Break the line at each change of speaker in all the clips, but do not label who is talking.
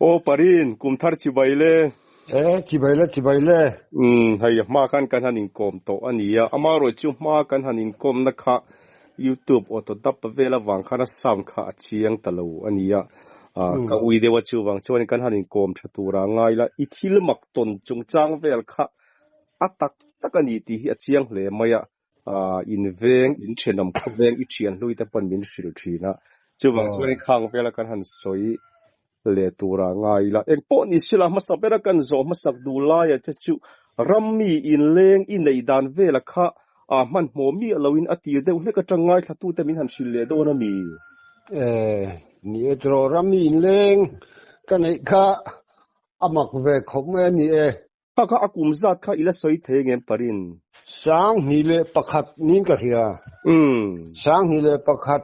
Aw Parin, kum thar chibai le.
E, chibai le, chibai le.
Umm, hei hma khan kan han inkawm tawh a nia. Amaherawh chu hma kan han inkawmna kha YouTube auto dub vel avang khan a sound kha a chiang ta lo a nia. Ka ui deuh a chuvang chuan kan han inkawm tha tura ngai la. I thil mak tawn chungchang vel kha a tak tak a ni tih hi a chiang hle mai a. In veng, in thenawm khawveng i thian hlui te pawn min hrilh thin a. Chuvang chuan i khang vela kan han sawi leh tura ngai ila. Eng pawh ni sila hmasa bera kan zawh hmasak duh laia che chu rammi inleng i neih dan vela kha a hmanhmawh miah loin a tir deuh hlek atang ngaithlatute min han hrilh leh dawn a mi?
E, ni e tiraw, rammi inleng ka neih kha a mak ve khawp mai a ni e.
Kha kha a kum zat kha i la sawi thei ngem Parin?
2001 niin ka hria. 2001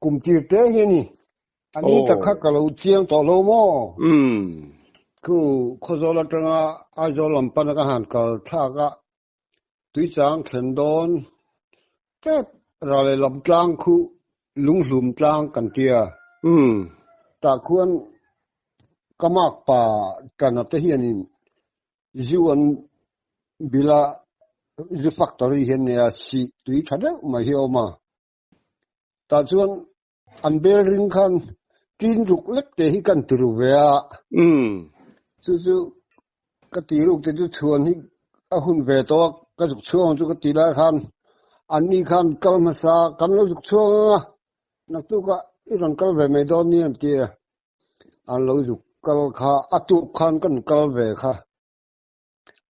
kum tir te hi a ni. A ni tak kha ka lo chiang tawh lo maw? Khu Khawzawl atanga Aizawl lam pana ka han kal thlak a, Tuichang thlen dawn tep ral leh lam tlang khu lunghlum tlang kan tia. Tah khuan ka mak pa tana te hianin zu an bila zu factory hian nia sih tui tha deuh mai hi a awm a. Tah chuan An bel ring khan tin ruk lek te hi kan ti ru ve a. Chu chu ka ti ruk te chu chhuan hi a hun ve tawh a, ka zuk chhuang chu ka ti lai khan an ni khan kal hmasa kan lo zuk chhuang ang a, naktukah i rawn kal ve mai dawn ni an ti a. An lo zuk kal kha a tuk khan kan kal ve kha.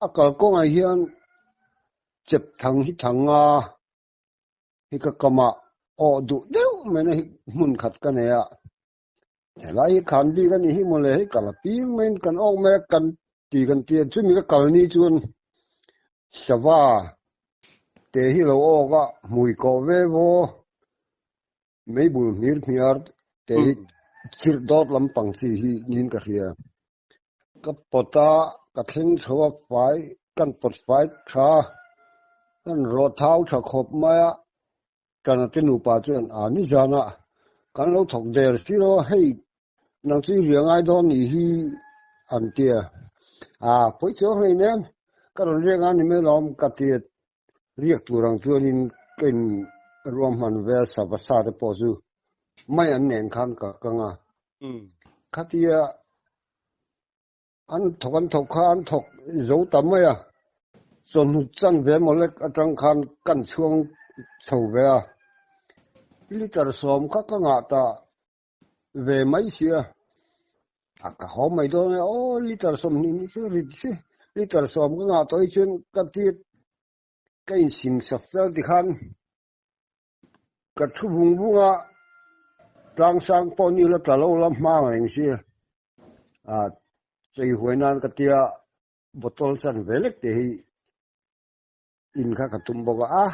A kalkawngah hian chep thang hi thang a. Hi ka kamah awh duh deuh mai na hi hmun khat ka nei a, helai hi khan bik a nih hi mawle hei kal a piang maiin kan awk mai a kan ti kan ti a, chumi ka kal ni chuan sava te hi lo awk a, hmui kawh ve vaw meibul hmir hmiar te hi chirh dawt lampang chi hi niin ka hria. Ka pawt a, ka thleng chho a fai, kan pawt fai tha, kan rawh thau tha khawp mai a, Tana te nupa chuan a nizan a, kan lo thawk der si lo a, hei nang chu i riah ngai dawn nih hi an ti a, a pawi chuang hlei nem, ka rawn riak ngai ni mai lawm ka ti a, riak tur ang chuanin ka in ruahman ve a, sava sa te pawh chu mai an nen khan ka kang a. Khatia an thawk an thawk kha an thawk zo ta mai a, chawhnu chan ve mawlek atang khan kan chhuang chho ve a, litre 10 kha ka ngah ta ve mai sia, a ka haw mai dawn e, aw litre 20 ni chu rit si, litre 10 ka ngah tawh hi chuan ka ti ka insingsa fel tikhan. Ka thu vung vung a, tlangsang pawh ni la tla lo la hmang reng si. A chei huai nan ka tia bottle chan ve lek te hi in kha ka tum bawk a,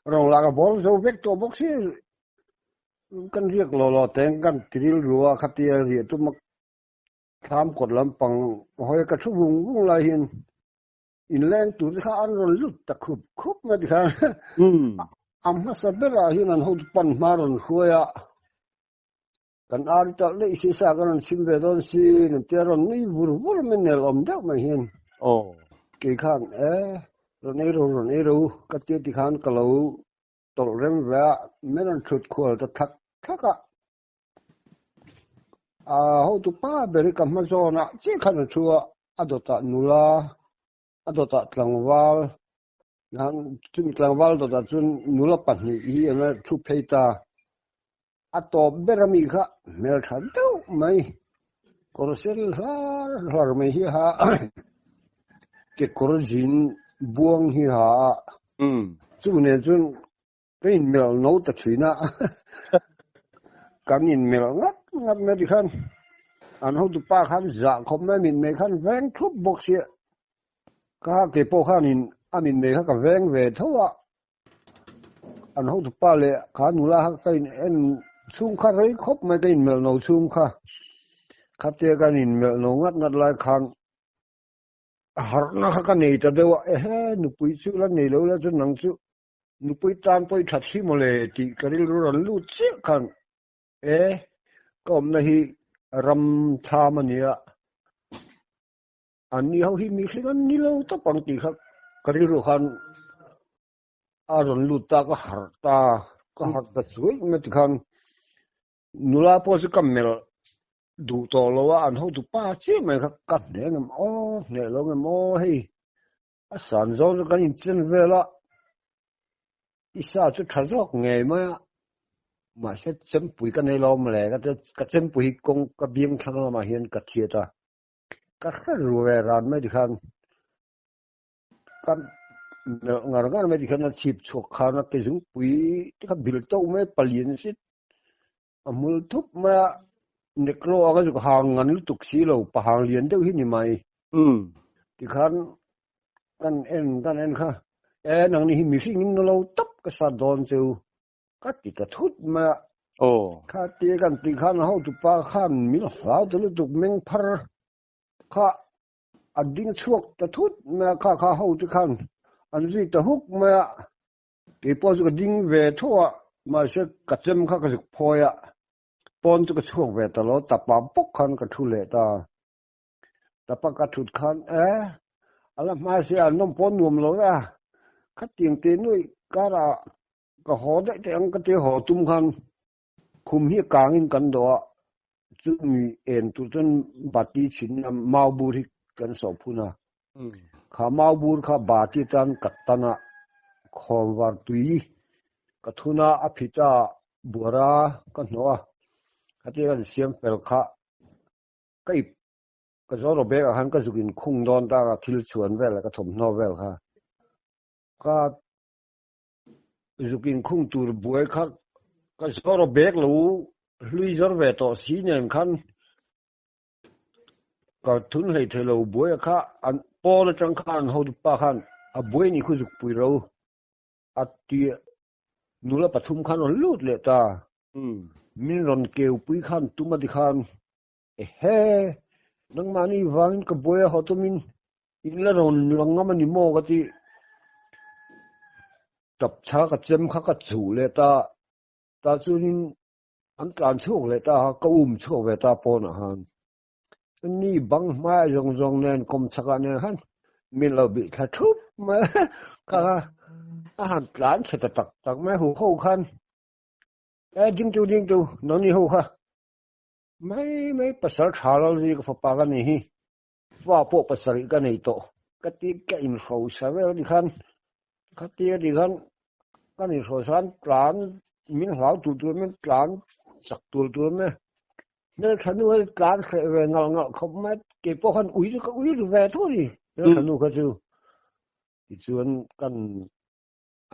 a rawng lah ka bawl zo vek tawh bawk si. Kan riak law law teng kan ti rilru a khatia riah tum a thlam kawt lampang hawi ka thu vung vung lai hian Inleng tur te kha an rawn lut ta khup khup mai ti khan a hmasa berah hian an hotu pan hma rawn hruai a, kan ar talh daih si sa kan rawn chhim ve dawn si an tia rawn nui vur vur mai nel awm deuh mai hian kei khan e rawn ei ro rawn ei ro ka tia ti khan ka lo tawlh rem ve a, min rawn thut khual ta thak thak a. A hotu pa ber hi ka hma zawnah chiah khan a thu a, a dawtah nula, a dawtah tlangval, chumi tlangval dawtah chuan nula pahnih hi an la thu phei ta. A tawp ber ami kha hmeltha deuh mai, kawr sen hlar hlar mai hi a ha a, kekawr zin buang hi a ha a, chumi nen chuan Ka inmelh no ta thin a, kan inmelh ngat ngat mai tikhan an hotupa khan zah khawp mai a mitmei khan veng thup bawk sia, ka keipawh khanin a mitmei kha ka veng ve tho a, an hotupa leh kha nula kha ka in en chhung kha rei khawp mai ka inmelh no chhung kha, khatia kan inmelh no ngat ngat lai khan a harhna kha ka nei ta deuh a, ehe nupui chu la nei lo la chu nang chu Nupui tan pawi that hi mawle tih ka rilru rawn lut chiah khan e, ka awmna hi ram thlam a nia. An ni ho hi mihring an ni lo tawp ang tih kha ka rilru khan a rawn lut ta ka harh ta ka harh ta chuai mai tikhan nula pawh chu ka melh duh tawh lo a an hotu pa chiah mai kha ka hneh ngem aw hneh lo ngem aw hei a san zawng chu kan inchen vel a i sa chu tha zawk ngei mai a mahse chempui ka nei lo mawle ka ti ka chempui hi kawng ka biang thlang lamah hian ka thiat a ka hre ru ve ran mai tikhan ka melh ngar ngar mai tikhan a chhip chhuak khan a ke zungpui te kha bil tawk mai palian zet a hmul thup mai a nekro anga zuk hang ngan lutuk si lo pahang lian deuh hi ni mai tikhan kan en kan en kha e nangni hi mihring in lo tawp ka sat dawn cheu Ka ti ta thut mai a.
Aw.
Kha ti kan tih khan a hotupa khan min hlau ta lutuk meng phar kha a ding chhuak ta thut mai a, kha kha hote khan an zui ta huk mai a. Kei pawh chu ka ding ve tho a, mahse ka chem kha ka zuk phawi a, pawn chu ka chhuak ve ta lo, tapa bawk khan ka thu leh ta. Tapa ka thut khan e, a la hma se an nawm pawn nuam lo a, khatiang te nuih karah Ka haw daih teh ang ka ti haw tum khan khum hi kangin kan dawh a, chumi en tur chuan bati chhin a mau bur hi kan sawh phun a. Kha mau bur kha bati tan ka tan a, khawnvar tui ka thun a, a phit a, buara ka hnawh a, khatia kan siam fel kha ka ip ka zawn rawh bag ah khan ka zuk in khung dawn ta ka thil chhuan vel leh ka thawmhnaw vel kha ka Zuk inkhung tur buai kha ka zawr bek lo hlui zawr ve tawh si nen khan ka thun hlei thei lo buai kha an pawn atang khan an hotu pa khan a buai ni khu zuk pui ro a ti nula pathum khan rawn lut leh ta min rawn keu pui khan tum a ti khan ehe nangmahni vangin ka buai a haw tumin In la rawn lang ngam a ni maw ka ti. Tap tha ka chem kha ka chuh leh ta. Tah chuanin an tlan chhuak leh ta a, ka um chhuak ve ta pawnah khan. Ni bang hmaiah zawng zawng nen kawm chhakah nen khan min lo bih thla thup mai a. Kha a han tlan chhe ta tak tak mai hu ho khan. E ding tu ding tu nangni ho kha mai mai pasal tha lo zui ka fapa ka ni hi. Fa pawh pasarih ka nei tawh. Ka ti ka inhrosa vel ani khan, khatia ni khan kan inhrosa khan tlan min hlau tur tur min tlan chak tur tur mai hmeltha nu hi tlan hreh ve ngalh ngalh khawp mai kei pawh khan ui chu ka ui ru ve tho a ni hmeltha nu kha chu tichuan kan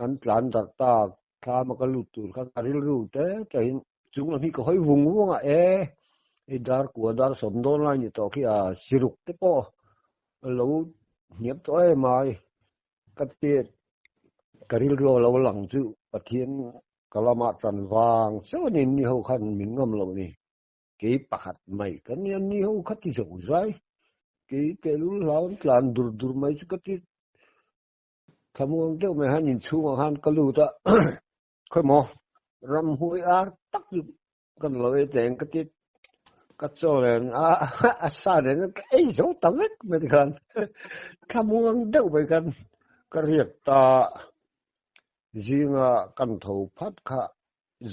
an tlan darh ta thlam a ka lut tur kha ka rilru te te in chung lam hi ka hawi vung vung a e hei dar kua dar sawm dawn lai ni tawh khi a siruk te pawh a lo hniam tawh em ai ka ti ka rilru a lo lang chu Pathian ka lamah tan vang chauh a ni ni ho khan min ngam loh ni kei pakhat mai ka nia ni ho kha ti zo zai kei tehlul hlau an tlan dur dur mai chu ka ti Thlamuang deuh mai han inchhungah khan ka lut a, khawimaw ramhuai ar tak chu kan lo ei teng ka ti ka chaw nen a a sa nen ka ei zo ta vek mai tikhan thlamuang deuh mai khan ka riak ta zinga kan tho phat kha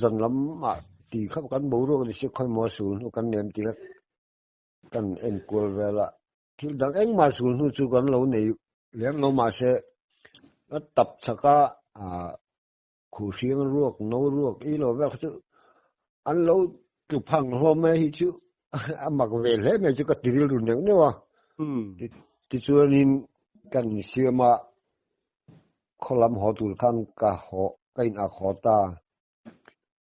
zan lamah ti kha kan boruak ni si khawimaw sul hnu kan nem ti kha kan enkual vel a. Thil dang engmah sul hnu chu kan lo nei lem lo mahse a tap chak a khuh hriang ruak no ruak i lo vel kha chu an lo tlu phang hlawm mai hi chu a mak ve hle mai chu ka ti rilru neuh neuh a. Tichuanin kan siam a khaw lam haw tur khan ka haw ka in ak haw ta.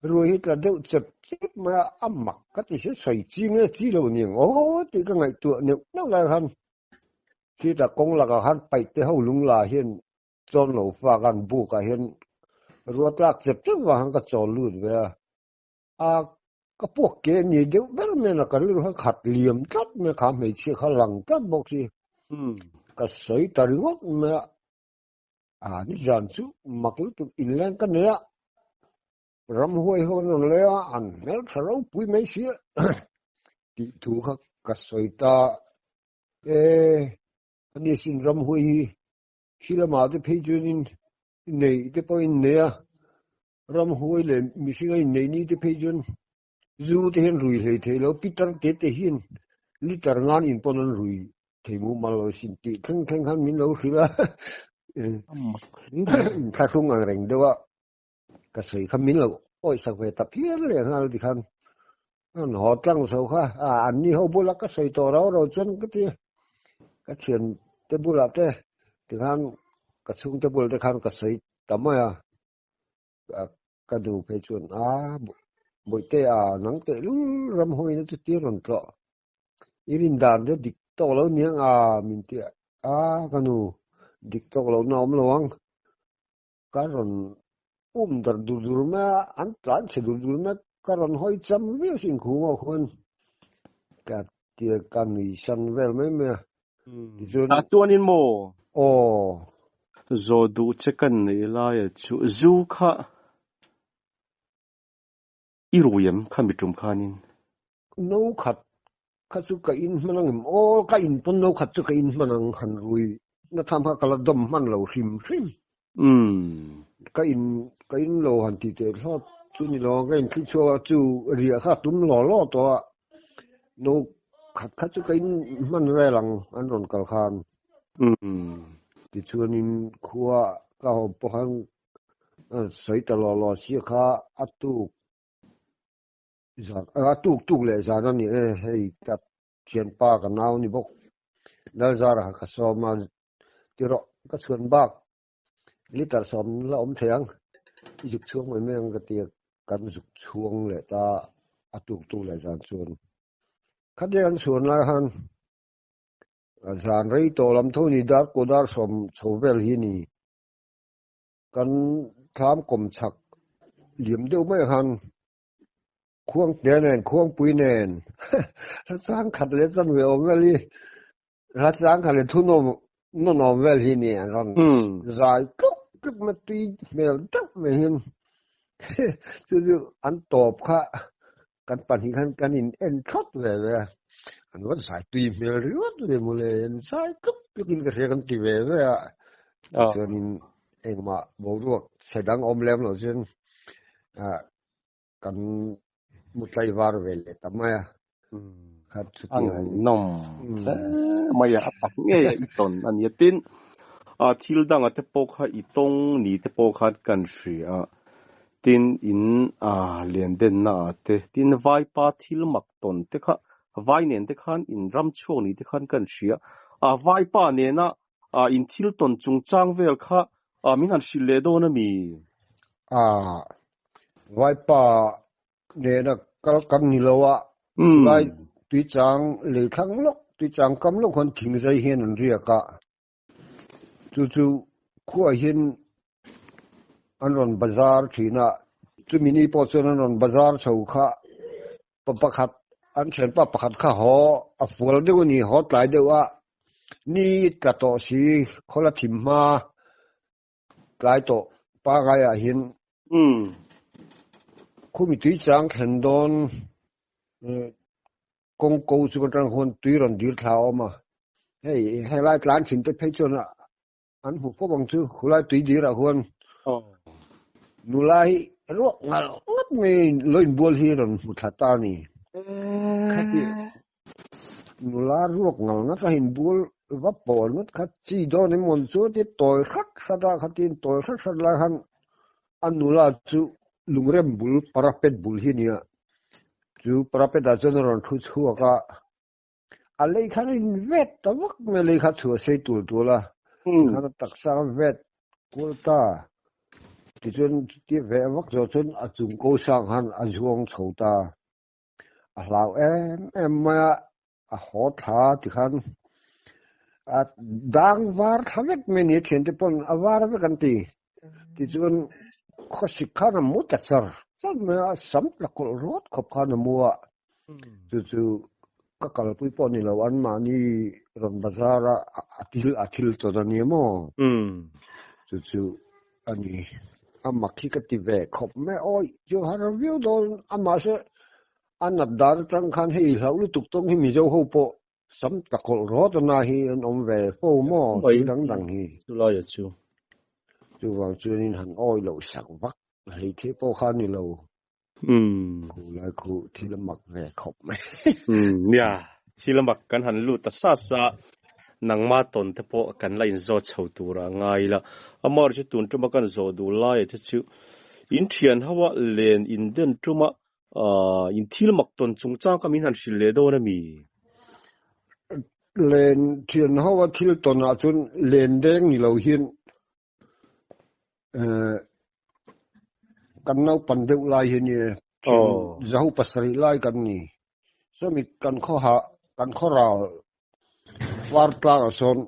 Ruai hi tla deuh chep chep mai a, a mak ka ti se sawi chi nge chi lo niang aw tih ka ngaihtuah neuh neuh lai khan khitah kawng lakah khan paih te ho lung la hian chawn lo fa khan buk ah hian rua tlak chep chep vang khan ka chawl lut ve a, a ka puak ke ni deuh ber mai a ka rilru kha khat liam tlat mai a kha hmeichhia kha lang tlat bawk si ka sawi ta ringawt mai a. A nizan chu mak lutuk inleng ka nei a, ramhuai ho an rawn lei a, an hmeltha ropui mai si a. Tih thu kha ka sawi ta e, ani sin ramhuai hi khi lamah te phei chuanin neih te pawh a innei a, ramhuai leh mihring a inneih ni te phei chuan zu te hian rui hlei thei lo, pitar te te hian liter ngan in pawn an rui thei mumal lo sin tih thleng thleng khan min lo hrilh a, inthlahrung ang reng deuh a. Ka sawi kha min lo awihsak ve ta phian leh nghal tikhan an haw tlang chho kha a an ni ho bulah ka sawi tawh rau rau chuan ka ti ka thian te bulah te tikhan ka chhungte bul te khan ka sawi ta mai a ka nu phei chuan a bawihte a nang teh lul ram hawina chu tir rawn tlawh i rin dan te dik tawk lo niang a min ti a ka nu dik tawk lo na awm lo ang. Ka rawn um dar dur dur mai a, an tlan chhe dur dur mai a, ka rawn hawi cham viau sin khum ah khuan ka tia ka nui san vel mai mai a. Tichuan.
Tah chuanin maw?
Aw.
Zawh duh che kan neih laia chu zu kha i rui em kha mi tum khanin?
No khat kha chu ka in hman ang em? Aw, ka in pawn no khat chu ka in hman ang han rui na tham kha ka la dawm hman lo hrim hrim.
Umm.
Ka in ka in lo han ti teh thlawt chu ni lo, ka in thli chhuak a chu riah kha a tum law law tawh a, no khat kha chu ka in hman vel ang an rawn kal khan.
Umm.
Tichuanin khua ka haw pawh khan sawi ta law law sia kha a tuk. Zan a tuk tuk leh zan a ni e, hei ka thianpa ka nau ni bawk Lalzara kha ka sawm a, ti rawh ka chhuan bak liter sawm la awm thei ang, i zuk chhuang mai mai ang ka ti a, kan zuk chhuang leh ta a tuk tuk leh zan chuan khatia kan chhuan lai khan zan rei tawh lam tho ni dar kaw dar sawm chho vel hi a ni. Kan thlam kawm chhak liam deuh mai khan khuangte nen khuangpui nen hla chang khat leh chanve awm vel hi hla chang khat leh thu nawm nawn awm vel hi ni an rawn zai tluk tluk mai tui hmel deuh mai hian chu chu an tawp kha kan pahnih khan kan in en thlawt ve ve a an va zai tui hmel ringawt ve mawle an zai tluk tluk in ka hria kan ti ve ve a chuanin engmah boruak chhe dang awm lem lo chuan ah kan mu tlaivar ve leh ta mai a kha chutiang
ngaihnawm hle mai a a tak ngei a i tawn a nia tin a thil danga te pawh kha i tawng ni te pawh khan kan hria a Tin, in a len denna ah te, tin vaipa thil mak tawn te kha, vai nen te khan in ram chhuak ni te khan kan hria. A vaipa nena in thil tawn chungchang vel kha min han hrilh leh dawn a mi?
A vaipa nena kal kan ni lo a, chulai tuichang lei thlang lawk, tuichang kam lawk khan thingzai hian an riak a. Chu chu khuaah hian an rawn bazar thin a, chumi ni pawh chuan an rawn bazar chho kha pa pakhat an thianpa pakhat kha haw a fual deuh a ni, haw tlai deuh a, ni tla tawh si khawla thim hma tlai tawh pangaiah hian khumi tui chang thlen dawn Kawng ko chu atang khuan tui rawn dil thla a awm a, hei helai tlan thin te phei chuan an hmu fawp ang chu khulai tui dir ah khuan nula hi ruak ngal ngawt mai lo inbual hi rawn hmu thla ta a ni. Khati nula ruak ngal ngawt a inbual va pawl ngawt kha chi dawn emaw chu ti tawi hrat hrat a khatin tawi hrat hrat lai khan a nula chu lungrem bul parapet bul hi a ni a. Chu parapet ah chuan a rawn thu chhuak a, a lei khan a in vet ta vak mai a, lei kha chhuah sei tur tur a, tikhan a taksa a vet kual ta, tichuan chutia veh vak zawh chuan a chung ko sang khan a zuang chho ta, a hlau em em mai a, a haw thla tikhan a dang var thla vek mai a ni, a thiante pawn a var vek an ti. Tichuan khawsik khan a mu ta char char mai a, sam tla kawlh rawt khawp khan a mu a, chu chu ka kalpui pawh ni lo anmahni rawn bazar a a thil a thil tawn a ni maw? Chu chu a ni, a mak hi ka ti ve khawp mai, awi chu har viau dawn a mahse. A nat dan atang khan hei hlauh lutuk tawng hi Mizo ho pawh sam tla kawlh rawt a na hi an awm ve fo maw thil dang dang hi.
Chulaia chu.
Chuvang chuanin han awi loh sak vak hlei theih pawh kha a ni lo. Khu lai khu thil a mak ve khawp mai.
Nia, thil a mak kan han lut ta sa sa, nangma tawn te pawh kan la inzawt chho tur a ngai ila. Amaherawhchu chu tun tuma kan zawh duh laia te chu in thian ho a len inden tuma in thil mak tawn chungchang kha min han hrilh leh dawn a mi?
Len thian ho a thil tawn ah chuan len deng ni lo hian Kan naupan deuh lai hi nia, thian zaho pasarih lai kan ni. Sawmi kan khawha kan khaw ral far tlangah sawn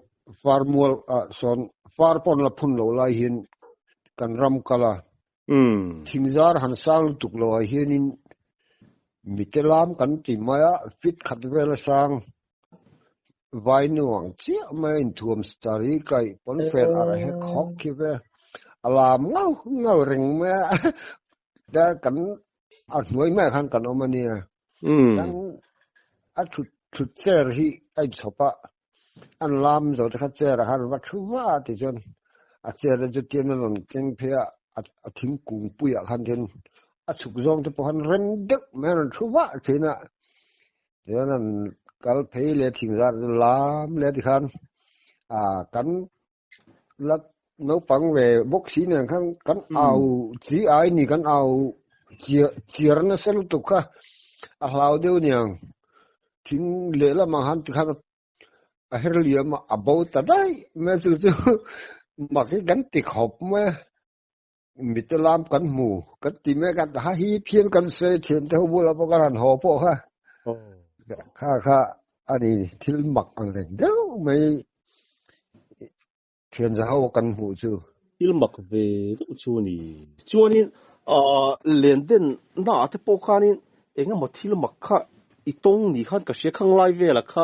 far mual ah sawn far pawn la phun loh lai hian kan ram kal a. Thingzar han sang lutuk loh ah hianin mite lam kan ti mai a, fit khat vel a sang. Vai nuang chiah mai a inthuam star hi kaih pawn fen a hek hawk khi ve. A lam ngau ngau reng mai a. Ta kan a hnuai mai khan kan awm a nia. Kan a thut thut chair hi a inchhawp a. An lam zo te kha chair ah khan va thu va a ti chuan a chair te chu tian a rawn keng phei a, a thingkung puiah khan tian a chhuk zawng te pawh khan rem deuh mai a rawn thu vah thin a. Chuan an kal phei leh thingzar chu lam leh tikhan ah kan la naupang ve bawk si nen khan kan au chi ai ni kan au chiar nasa lutuk kha a hlau deuh niang thing lehlamah khan tikhan a her liam a a bo ta daih mai chu chu mak hi kan ti khawp mai a. Mite lam kan hmu kan ti mek a, ha hi phian kan sawi thian te ho bulah pawh kan han haw pawh kha. Kha kha a ni thil mak ang reng deuh mai thian za ho kan hmuh chu.
Thil mak ve deuh chu a ni. Chuanin len den naah te pawh khanin eng emaw thil mak kha i tawng ni khan ka hria khang lai velah kha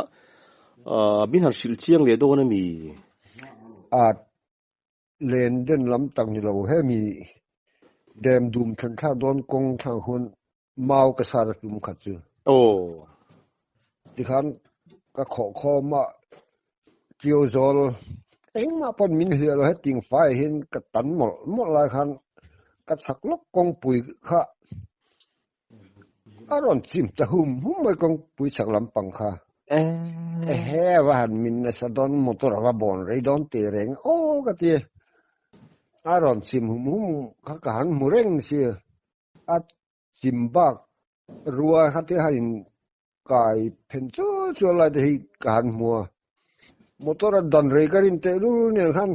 min han hrilh chiang leh dawn a mi?
Len den lam tak ni lo hemi dem dum thlen thlak dawn kawng thlang hun mau ka sar a tum khat chu.
Aw.
Tikhan ka khawh khawm a Tio zawl engmah pawn min hliah lo heting fai hian ka tan mawlh mawlh lai khan ka chhak lawk kawngpui kha A rawn chim ta hum hum mai kawngpui chhak lampang kha. Ehe a va han min nasa dawn motor a va bawn rei dawn teh reng aw ka ti. A rawn chim hum hum kha ka han hmu reng si. A chim bak rua kha te han in kai phen chu chu lai te hi ka han hmu a. Motor a dan rei ka rin teh lul nen khan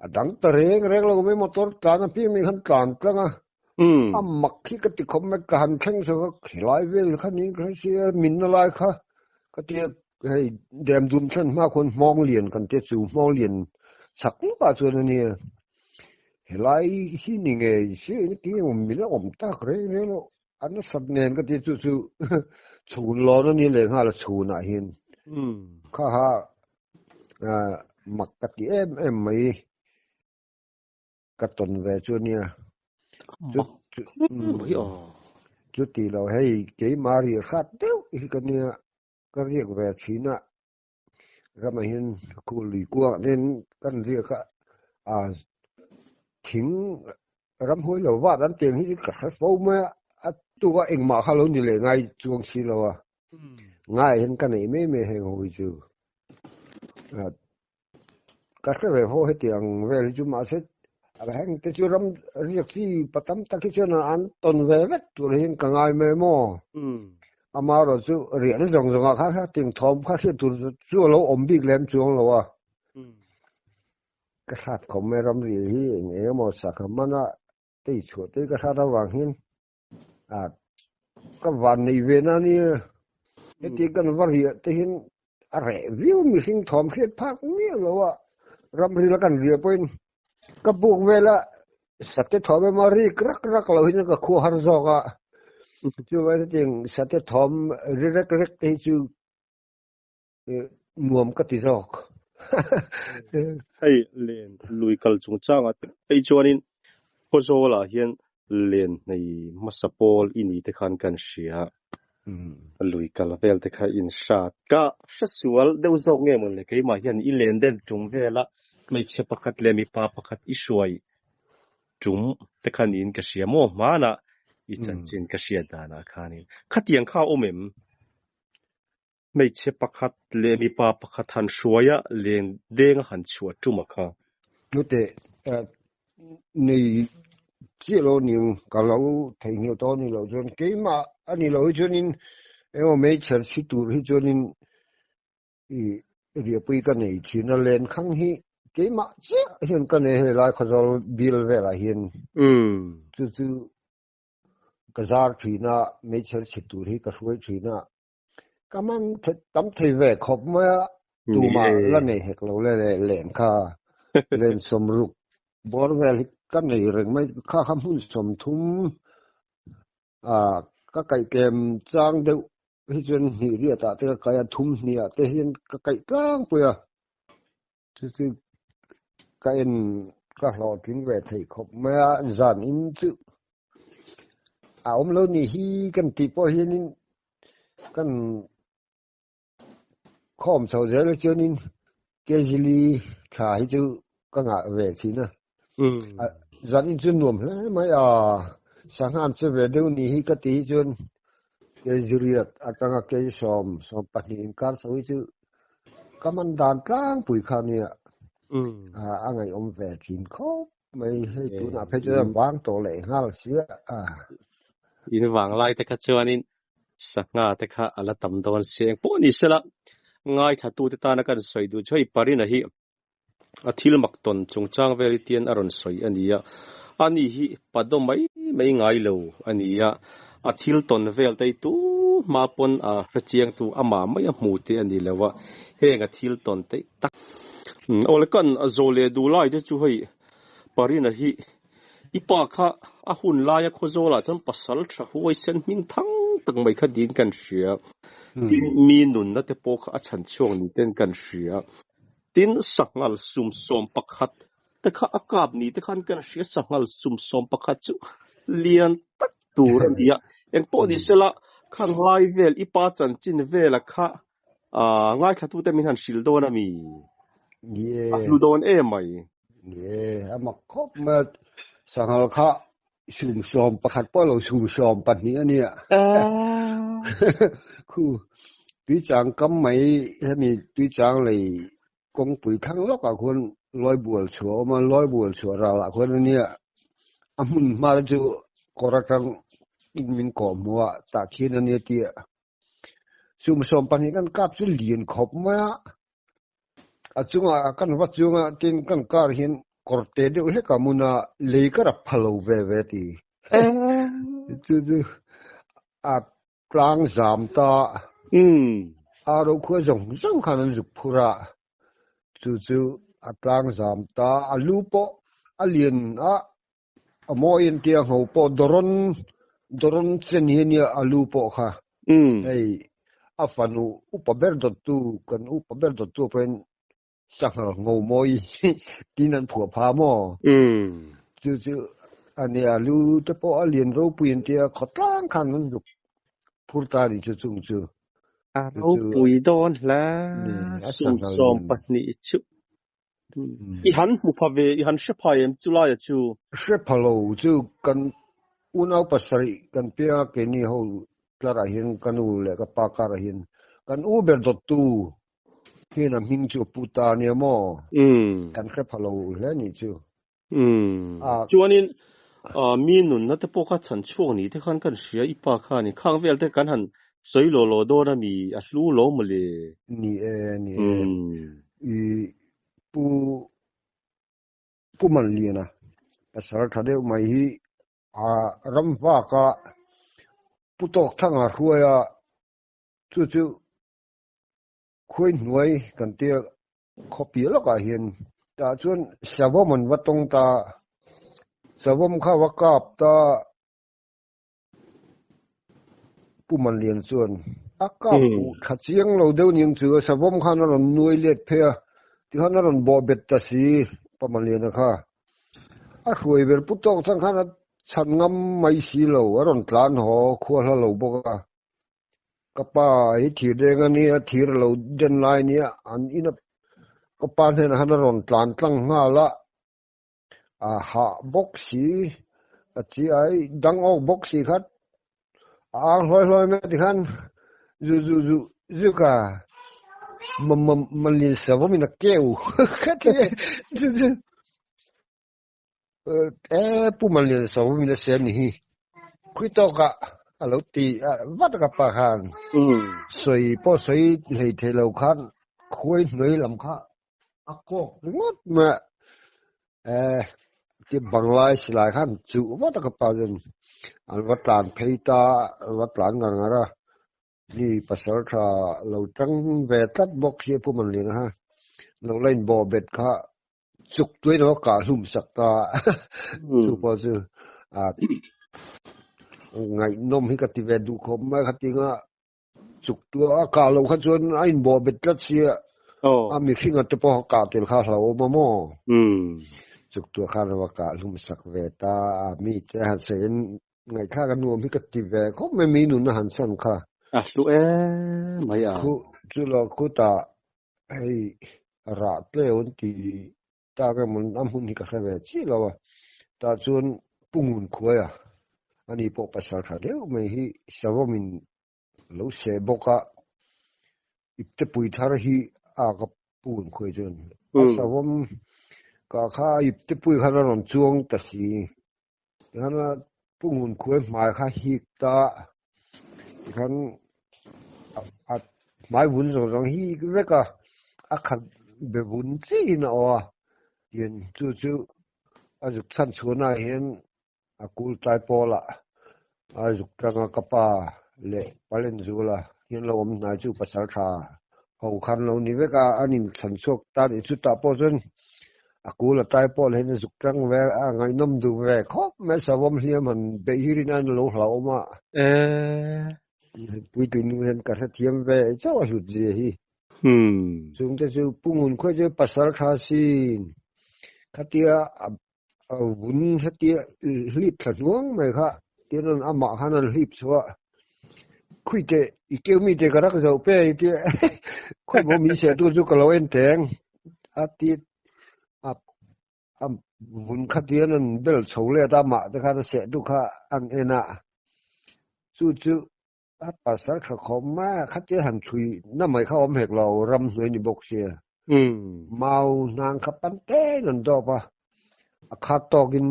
a dang ta reng reng lo mai motor tlan a piang mai khan tlan tlang a. A mak hi ka ti khawp mai ka han thleng chho kha khilai vel kha niin ka hre sia min na lai kha ka tia hei dam dum thlen hma khuan hmawng lian kan tia chu hmawng lian chak lawkah chuan a nia. Helai hi ni ngei sia in ti eng min a awm tak reng reng lo. A nasat nen ka ti chu chu chhun lawn a ni leh nghal a chhunah hian kha ha mak ka ti em em mai ka tawn ve chu ania chu ti lo hei keimah riah hrat deuh hi ka nia ka riak ve thin a ramah hian khu lui kuangah te hian kan riak a ah thing ramhuai lo vat an tih ang hi ka hre fo mai a a tuk a engmah kha lo ni leh ngai chuang si lo a ngaiah hian ka neih mai mai heng ho hi chu ka hre ve ho hetiang vel hi chu mahse heng te chu ram riak chi pa tam tak hi chuan an tawn ve vek tur hian ka ngai mai maw amaherawh chu riahna zawng zawng ah khan hetiang thawm kha hriat tur chu a lo awm bik lem chuang lo a ka hrat khawp mai ram riah hi eng eng emaw sangha mana tei chhuah te ka hrat avang hian ah ka van nei ve na nia heti kan va riah te hian a reh viau mihring thawm hriat phak miah lo a ramri la kan riah pawhin ka buk vela sate thawm emaw rik rak rak lo hian ka khua har zawk a chuvang hetiang sate thawm ri rek rek te hi chu nuam ka ti zawk.
Hei len lui kal chungchanga phei chuanin Khawzawlah hian len hnei hmasa pawl i ni te khan kan hria. Lui kal vel te kha in hrat. Ka hre sual deuh zawk nge maw le keimah hian i len den tum vela hmeichhe pakhat leh mipa pakhat i hruai tum te kha niin ka hria maw hmanah i chanchin ka hriat danah khanin khatiang kha a awm em? Hmeichhe pakhat leh mipa pakhat han hruaia leng deng a han chhuah tum a kha.
Hnute nei chiah lo ning ka lo theihnghilh tawh a nih loh chuan keimah a nih loh hi chuanin engemaw meichher chhi tur hi chuanin i riahpui ka nei thin a, lenkhang hi keimah chiah hian ka nei helai Khawzawl bial velah hian chu chu ka zar thin a, meichher chhi tur hi ka hruai thin a. Ka man tam thei ve khawp mai a, tumah la nei hek lo le le len kha len sawmruk bawr vel hi ka nei reng mai kha kha hmun 30 ka kaih tlem chang deuh hi chuan hnih riat ah te ka kaih a thum hnih ah te hian ka kaih tlangpui a chu chu ka en ka hlawhtling ve thei khawp mai a zan in chu a awm lo ni hi kan tih pawh hianin kan khawm chho zel a chuanin kejili tha hi chu ka ngah ve thin a zan in chu nuam hle mai a sangha an che ve deuh ni hi ka ti hi chuan kg riat atanga kg sawm sawm pahnih inkar chho hi chu ka man dan tlangpui kha nia a ngaihawm ve thin khawp mai hei tunah phei chuan vang tawh leh nghal sia a.
In vang lai te kha chuanin sangha te kha a la tam dawn sia engpawh ni sela ngaithlatute tana kan sawi duh chu hei Parina hi A thil mak tawn chungchang vel hi tian a rawn sawi a ni a, ani hi padaw mai mai ngai lo a ni a, a thil tawn vel te hi tu hma pawn a hrechiangtu amah mai a hmu te a ni lo a, heng a thil tawn te tak Awle kan zawh leh duh lai te chu hei Parina hi i pa kha a hun laia Khawzawlah chuan pasal tha huaisen hming thang tak mai kha tiin kan hria, tin mi nunna te pawh kha a chhan chhuak ni ten kan hria. Tin, sanghal sum 11 te kha a kap ni te khan kan hria, sanghal sum 11 chu lian tak tur a ni a. Engpawh ni sela, khang lai vel i pa chanchin vela kha ngaithlatute min han hrilh dawn a mi? A hlu dawn em mai.
Ni e, a mak khawp mai a, sanghal kha sum 11 pawh lo sum 12 a nia. Khu tuichang kam mai hemi tuichang lei kawngpui thlang lawkah khuan lawi bual chhuah a awm a, lawi bual chhuah ralah khuan a nia. A hmun hma te chu kawr atang in min kawh hmuh a, tah khian a nia tia. Sum 12 kan kap chu lian khawp mai a. A chungah kan va chunga tin kan kar hian kawr te deuh hlek a hmun a, lei ka rap pha lo ve ve ti. Chu chu a tlang zam ta. A ro khua zawng zawng khan an zuk phur a. Chu chu a tlang zam ta. A lu pawh a lian a, A mawi an tia ngho pawh Doron Doron chen hi ania a lu pawh kha. Hei a fanu upa ber dawttu kan upa ber dawttu pawhin sanghal ngho mawi tiin an phuah pha maw? Chu chu ania a lu te pawh a lian ropui an tia khawtlang khan an zuk phur ta a ni chu chung chu.
A ropui dawn hle sum 12 chu. I han hmu pha ve, i han hre pha em chu laia chu?
Hre pha lo chu kan unau pasarih kan piang a keini ho tlarah hian ka nu leh ka pa karah hian kan u ber dawttu hian a hming chu a pu ta a nia maw? Kan hre pha lo hle a nih chu.
Chuanin mi nunna te pawh kha chhan chhuak ni te khan kan hria i pa khan in khang vel te kan han sawi law law dawn a mi a hlu lo maw le?
Ni e, ni e. I pu Pu Manliana pasal tha deuh mai hi a ram vak a Pu Tawkthanga hruai a chu chu Khuai hnuai kan tia khawpi lawkah hian tah chuan savawm an va tawng ta, savawm kha va kap ta Pu Manlian chuan a kap fuh tha chiang lo deuh niang chu savawm khan a rawn nuai let phei a, tikhan a rawn bawh bet ta si Pu Manliana kha. A hruai ber Pu Tawk chang khan a chhan ngam mai si lo, a rawn tlan haw khua hla lo bawk a. Ka pa hi thir deng a nia, thir a lo den lai a nia, an ina ka pa hnenah khan a rawn tlan tlang nghal a, a hah bawk si, a chi ai dang awk bawk si khat, a ang hlawi hlawi mai tikhan zu zu zu zuk a, ma ma ma lin savawm in a keu kha ti zu zu E Pu Manlian Sawm in a siam ni hi khui tawkah a lo ti a vat a ka pa khan sawi pawh sawi hlei thei lo khan khuai hnuai lam kha a kawk ringawt mai a e ti banglai silai khan chuh vat a ka pa chuan an va tlan phei ta an va tlan ngar ngar a ni pasal tha lo tang ve tlat bawk hi Pu Manliana kha lo la inbawh bet kha Chuk tuai lo a kah hlum sak ta chu pawh chu a ngaihnawm hi ka ti ve duh khawp mai khatinga chuk tua a kah loh kha chuan a inbawh bet tlat sia a mihringa te pawh a kah tel kha a hlauhawm a maw chuk tua khan a va kah hlum sak ve ta a mi te han sawi in ngaihthlak a nuam hi ka ti ve khawp mai mi nun a han chhan kha
a hlu em mai a
khu chu lo khutah Hei rah tleu an ti tak emaw a hmun hi ka hre ve chiah lo a, tah chuan Pu Ngun Khuai a, ani pawh pasal tha deuh mai hi savawmin lo seh bawk a, iptepui thar hi a ka Pu Ngun Khuai chuan a savawm kah kha iptepui khan a rawn chuang ta si, tikhan a Pu Ngun Khuai hmai kha hik ta, tikhan a hmai vun zawng zawng hik vek a, a khat be vun chiin a aw a, tian chu chu a zuk chhan chhuanah hian a kul tlai pawlah a zuk tang a, ka pa leh Palenzuala hian lo awm hnai chu pasal tha ho khan lo ni vek a, an inthlan chhuak ta nih chu tah pawh chuan a kul a tai pawh hian a zuk tang ve a, ngaihnawm duh ve khawp mai savawm hliam han beih hi rin aiin a lo hlauhawm a. Puitling nu hian ka hrethiam ve chauh a hlut zia hi. Chungte chu Pu Ngun khawi chu pasal tha sin khatia a vun hetia hlip thla hnuang mai kha tin an amah khan an hlip chhuah khui teh i keu mi te ka rak zoh pe i tia khawi maw mi seh tu chu ka lo en teng a ti a a vun kha tian an bel chho let a amah te khan a seh tu kha an en a chu chu a pasal tha khawp mai a khatia han chhui na mai kha awm hek lo ram hnuai ni bawk sia mau hnang kha pan tein an dawp a a khat tawkin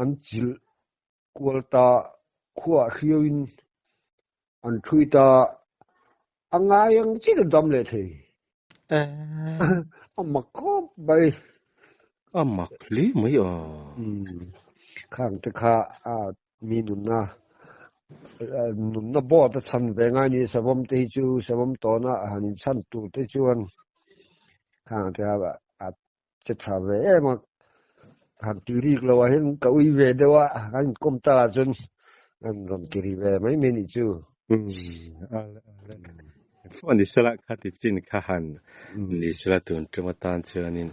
an chilh kual ta khuah hriauin an thui ta a ngai ang chiah a dam leh thei a mak khawp mai
a mak hle mai a
khang te kha a Mi nunna nunna board a chhan ve ngai ni savawm te hi chu savawm tawna han inchhan tur te chuan khang te a a che tha ve em a han ti rik lo ah hian ka ui ve deuh a kan inkawm ta ah chuan an rawn ti ri ve mai mai nih chu.
Phone ni sela kha ti chin kha han ni sela tun tum atan chuanin.